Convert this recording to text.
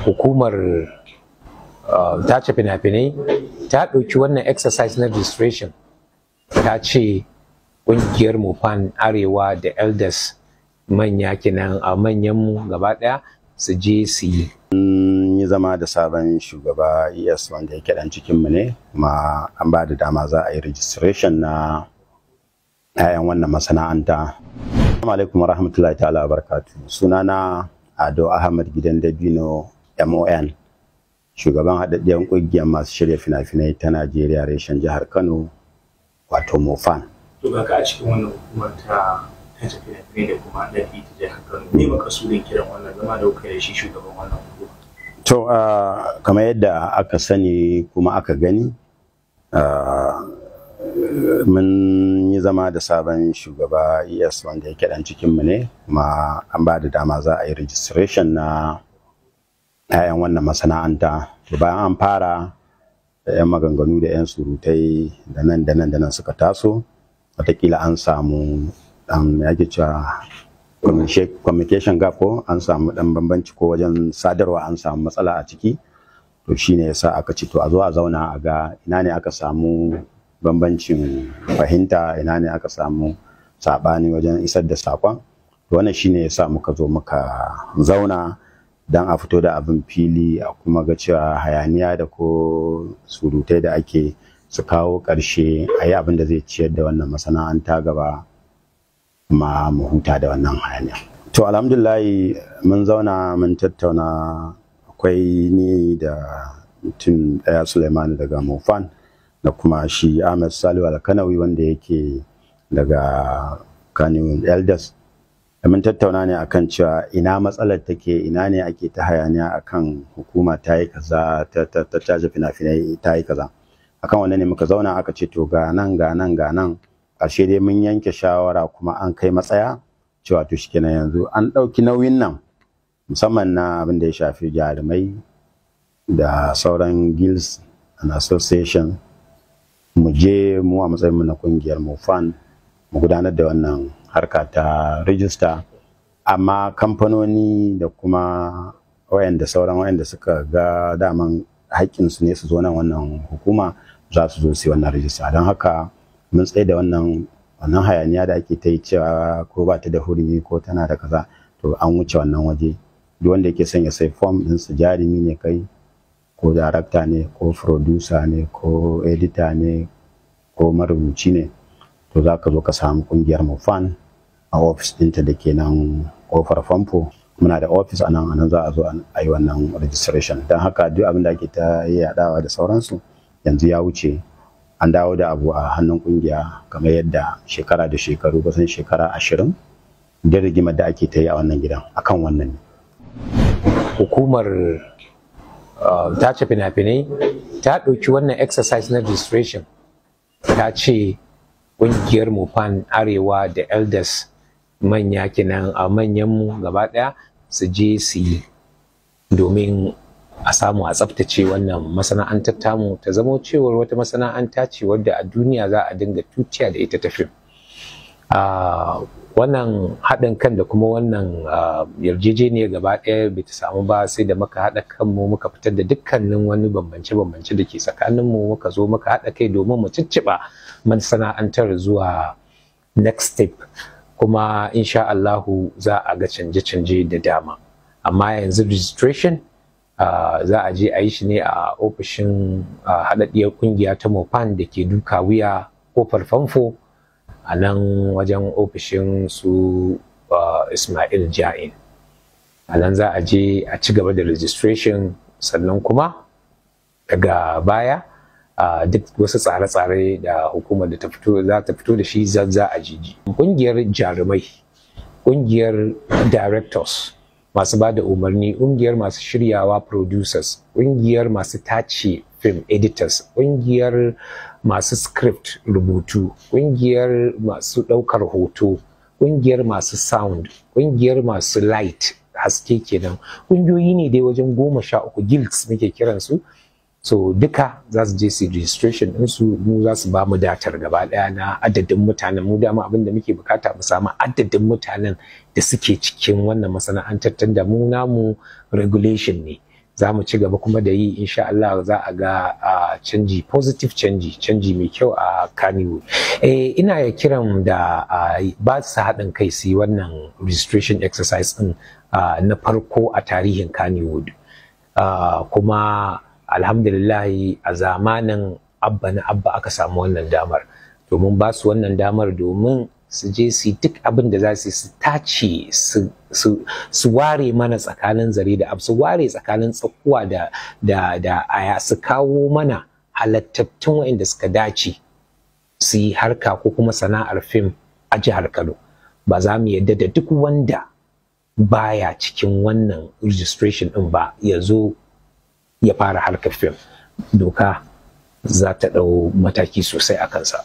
Hukumar tace fina-finai ta ɗauki wannan exercise na registration, ta ce ƙungiyar MOPPAN Arewa da elders, manya kenan, a manyanmu gaba ɗaya su je su yi. Mun yi zama da sabon shugaba ES wanda yake dan cikinmu ne, kuma an ba da dama za a yi registration na 'ya'yan wannan masana'anta. Assalamu alaikum warahmatullahi ta'ala barakatu. Sunana Ado Ahmad Gidan Dabino MON, shugaban haɗaɗɗiyar ƙungiyar masu shirya fina-finai ta Najeriya reshen jihar Kano, wato MOFAN. To, ga ka a cikin wannan hukumar ta tace fina-finai da kuma ɗabi ta jihar Kano. Me makasudin kiran wannan zama da kuka da shi shugaban wannan hukuma? To, kamar yadda aka sani kuma aka gani, mun yi zama da sabon shugaba ES wanda yake dan cikinmu ne, kuma an ba da dama za a yi registration na 'ya'yan wannan masana'anta. To, bayan an fara da 'yan maganganu da 'yan surutai da nan da nan da nan suka taso, watakila an samu ɗan yake cewa communication gap, ko an samu ɗan bambanci, ko wajen sadarwa an samu matsala a ciki. To, shine yasa aka ce to a zo a zauna a ga ina ne aka samu bambancin fahimta, ina ne aka samu saɓani wajen isar da saƙon. To, wannan shine yasa muka zo muka zauna don a fito da abin fili, a kuma ga cewa hayaniya da ko surutai da ake su kawo ƙarshe, a yi abin da zai ciyar da wannan masana'anta gaba kuma mu huta da wannan hayaniya. To, alhamdulillahi, mun zauna mun tattauna. Akwai ni da mutum ɗaya, Suleimani daga MOFAN, da kuma shi Ahmed Salihu Alkanawi wanda yake daga Kano Elders. Mun tattauna ne akan cewa ina matsalar take, ina ne ake ta hayaniya akan hukuma ta yi kaza, ta tace fina-finai ta yi kaza. Akan wannan ne muka zauna, aka ce to ga nan, ga nan, ga nan. Ƙarshe dai mun yanke shawara kuma an kai matsaya cewa to shikenan, yanzu an ɗauki nauyin nan, musamman na abin da ya shafi jarumai da sauran guilds and association, mu je mu a matsayin mu na kungiyar MOFAN mu gudanar da wannan harka ta rijista. Amma kamfanoni da kuma wayanda sauran wayanda suka ga daman haƙƙinsu ne su zo nan wannan hukuma, za su zo su yi wannan rijista. Don haka mun tsaye da wannan hayaniya da ake ta yi cewa ko ba ta da hurumi ko tana da kaza. To, an wuce wannan waje. Duk wanda yake son ya sai form ɗin su, jarumi ne kai, ko darakta ne, ko producer ne, ko editor ne, ko marubuci ne, to za ka zo ka samu kungiyar MOFAN a ofis ɗinta da ke nan Kofar Famfo. Muna da ofis a nan. A nan za a zo a yi wannan registration. Don haka duk abin da ake ta yaɗawa da sauransu yanzu ya wuce. An dawo da abu a hannun kungiya, kamar yadda shekara da shekaru, kusan shekara 20 da rigimar da ake ta yi a wannan gidan akan wannan ne. Hukumar tace fina-finai ta ɗauki wannan exercise na registration, ta ce ƙungiyar MOPPAN Arewa da elders, manya kenan, a manyanmu gaba ɗaya su je su yi domin a samu a tsaftace wannan masana'antar tamu, ta zamo cewar wata masana'anta ce wadda a duniya za a dinga tutiya da ita ta fim. Wannan haɗin kan da kuma wannan yarjejeniya gaba ɗaya bai ta samu ba sai da muka haɗa kanmu, muka fitar da dukkanin wani bambance-bambance da ke tsakaninmu, muka zo muka haɗa kai domin mu cicciɓa masana'antar zuwa next step. Kuma insha Allahu za a ga canje-canje da dama. Amma yanzu registration za a je a yi shi ne a ofishin haɗaɗɗiyar ƙungiya ta MOPPAN da ke Duka Wuya, Kofar Famfo, a nan wajen ofishin su Ismail Ja'in. A nan za a je a ci gaba da registration. Sannan kuma daga baya duk wasu tsare-tsare da hukumar da ta fito za ta fito da shi za a jiji. Ƙungiyar jarumai, ƙungiyar directors masu ba da umarni, ƙungiyar masu shiryawa producers, ƙungiyar masu tace film editors, ƙungiyar masu script rubutu, ƙungiyar masu ɗaukar hoto, ƙungiyar masu sound, ƙungiyar masu light, haske kenan. Ƙungiyoyi ne dai wajen 13, guilds muke kiransu. So duka za su je su registration ɗinsu. Mu za su ba mu datar gaba ɗaya na adadin mutanen mu. Dama abin da muke bukata, mu samu adadin mutanen da suke cikin wannan masana'antar, tunda mu namu regulation ne. Za mu ci gaba kuma da yi, insha Allah za a ga canji, positive canji, canji mai kyau a Kannywood. Ina kiran da ba su haɗin kai su yi wannan registration exercise ɗin na farko a tarihin Kannywood. Kuma alhamdulillahi, a zamanin Abba na Abba aka samu wannan damar, domin ba su wannan damar domin su je su duk abin da za su su tace, su ware mana tsakanin zare da abu, su ware tsakanin tsakuwa da aya, su kawo mana halattattun waɗanda suka dace su yi harka ko kuma sana'ar fim a jihar Kano. Ba za mu yadda da duk wanda baya cikin wannan registration din ba ya zo ya fara harkar fim. Doka za ta ɗau mataki sosai a kansa.